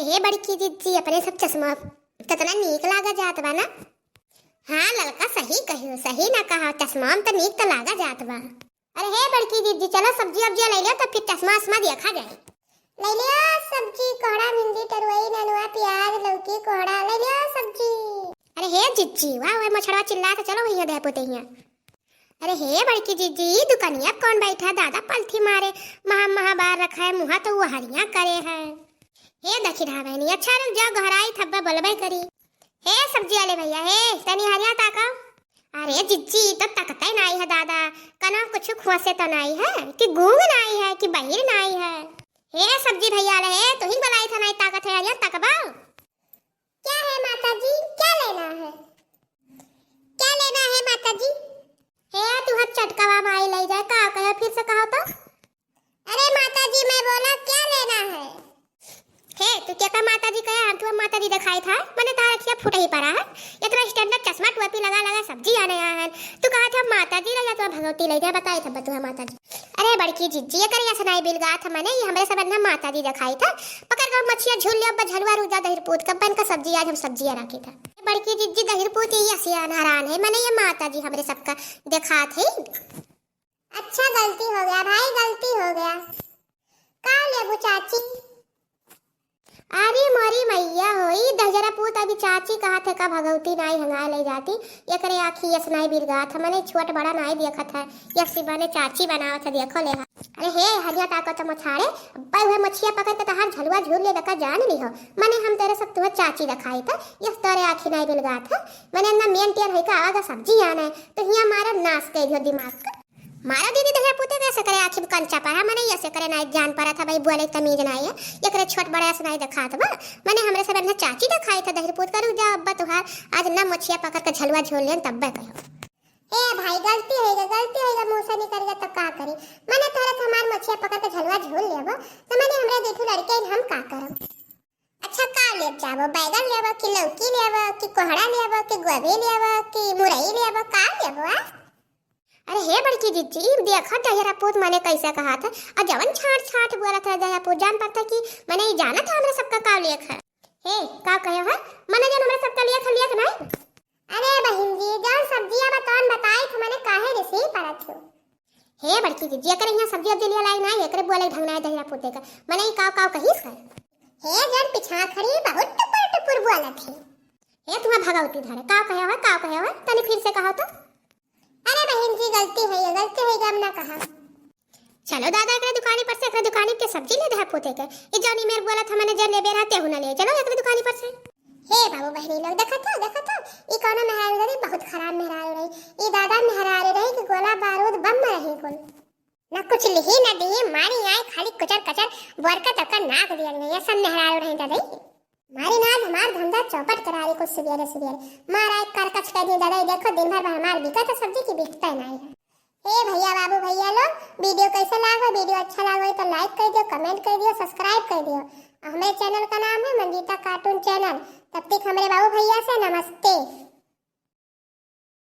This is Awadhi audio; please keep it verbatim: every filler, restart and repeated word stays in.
हे बड़की जिज्जी, अपने सब चश्मा कितना नीक लागा जात बा ना। हाँ ललका, सही कहियो, सही ना कहा, चश्मा में तो नीक तो लागा जात बा। अरे हे बड़की जिज्जी, चलो सब्जी उब्जी ले लियो, तो फिर चश्मा उश्मा देखा जाए। ले लियो सब्जी, कोहड़ा, भिंडी, टरुई, ननुआ, प्याज, लौकी, कोहड़ा, ले लियो सब्जी। अरे हे जिज्जी, वाह, वाह, मछड़वा चिल्ला तो चलो वही दे पोते हिया। अरे हे बड़की जिज्जी, ई दुकनिया पे कौन बैठा है? दादा पलथी मारे, महा महा बार रखा है, मुहा तो वो हरिया करे है। हे दखिन्हा बहनी, अच्छा रुक जाओ, घराई थब्बे बोलबे करी। हे सब्जी वाले भैया, हे तनी हरिया ताका। अरे जिज्जी, ई तो तकते नाई है दादा, कना कुछ खुआ से तो नाई है, कि गूंग नाई है, कि बहिर नाई है। हे सब्जी भैया वाले, हे तुही बोलाई था नाई ताकत है, हरिया तकबा। क्या है माता जी, क्या लेना है? क्या लेना है माता जी? हे, तू हर चटकावा माई ले जाए, का कहे, फिर से कहो तो। अरे माता जी, मैं बोला क्या लेना है? हे, तू क्या कहा माता जी कहे, हम तुम्हें माता जी दिखाई था, मैंने तारा खिया फुट ही पड़ा है। इतना स्टैंडर्ड चश्मा टोपी लगा लगा सब्जी आने आया है। तू कहा था माता जी ले जा, तुम्हें भगवती ले जा, बताई था तू है माता जी। अरे बड़की जिज्जी, ये करे ऐसा नहीं बिलगा था मैंने, ये हमरे सब ना माता जी दिखाई था। पकड़ के मछिया झूल लिया, बझलुआ रुक जा दहिर पूत, कब बन का सब्जी, आज हम सब्जिया रखी था। बड़की जिज्जी दहिर पूत, ये ऐसी अनहरान है, मैंने ये माता जी हमरे सबका दिखा थे। अच्छा, गलती हो गया भाई, गलती हो गया। का लेबू चाची? अरे मोरी मैया हो, ई दहिजरा पूत अभी चाची कहा थे का भगवती नाई हंगाए ले जाती, एकरे आँखी यस नाई बिरगात है, मने छोट बड़ा नाई देखत है, यस बने चाची बनावत है, देखो ले हा। अरे हे हरिया ताको तो मछाड़े, पै हुए मछिया पकड़ के तहार झलुआ झूल ले लका जान ली हो, मने हम तेरे सब तुहे चाची दिखाई था, यस तोरे आँखी नाई बिलगात है, मने ना मेन टेन है का आवाज सब्जी आना है, तो हिया मारा नाश कर दियो दिमाग का। मारा दीदी दहिया पूते के, ऐसे करे आँखी में कंचा पड़ा, मने ये ऐसे करे नाई जान पड़ा था भाई, बोले तमीज नाई है, एकरे छोट बड़ा ऐसे नाई दिखात बा, मने हमरे सब इन्हें चाची दिखाई था दहिर पूत का, रुक जा अब्बा तुहार, आज ना मछिया पकड़ के झलुआ झोल लेन तब्बे कहो। ए भाई, गलती होइगा, गलती होइगा, मुँह से निकल गया तो का करी, मने तोहरा से हमार मछिया पकड़ के झलुआ झोल लेबो, तो मने हमरे देखू लड़के हम का करब। अच्छा, का लेब चाहबो? बैगन लेबो कि लौकी लेबो कि कोहड़ा लेबो कि गोभी लेबो कि मुरई लेबो, का लेबो आ? अरे हे बड़की जिज्जी, ई देखा दहिरा पूत मने कैसे कहा था, और जवन छाट छाट बोला था दहिरा पूत, जान पड़ता कि मने ई जाना था हमरा सबका का लेख है। हे, का कहे है? मने जन हमरा सबका लेख है, लेख नहीं? अरे बहिन जी, जौन सब्जिया बतौन बताई था, मने काहे रिसी पड़त हो? हे बड़की जिज्जी, एकरे यहाँ सब्जी उब्जी लिया लाई ना, एकरे बोले ढंग ना दहिरा पूते का। मने ई काव काव कहिस है? हे जन पिछा खड़ी बहुत टुपुर टुपुर बोलत है। हे तुम्हार भगवती धरे, काव कहे है, काव कहे है? तनी फिर से कहो तो। अरे बहिन जी, गलती है ये, गलती है ये, हम ना कहा। चलो दादा, एकरे दुकानी पर से, एकरे दुकानी के सब्जी ले दहिरा पूते के। ई जौनी मेर बोलत हमने जे लेबे रहते हूँ ना ले, चलो एकरे दुकानी पर से। हे बाबू बहनी लोग, देखत हो, देखत हो, ई कौनो मेहरारू रही, बहुत खराब मेहरारू रही। ई दादा मेहरारू रही कि गोला बारूद बम में रही कुल। ना कुछ लिही ना दिही, मारी आए खाली कुचर कचर, बोर का तबका नाक दिया गया, ये सब मेहरारू रही दादा। मारी ना आज हमार धंधा चौपट करा रही कुछ सुबेरे सुबेरे। मारा एक करकच कर दी दादा, देखो दिन भर में हमार बिका तो सब्जी की बिकता ही नहीं है। ए भैया बाबू भैया लोग, वीडियो कैसे लागो? वीडियो अच्छा लागो तो लाइक कर दियो, कमेंट कर दियो, सब्सक्राइब कर दियो। और हमारे चैनल का नाम है मंजीता कार्टून चैनल। तब तक हमारे बाबू भैया से नमस्ते।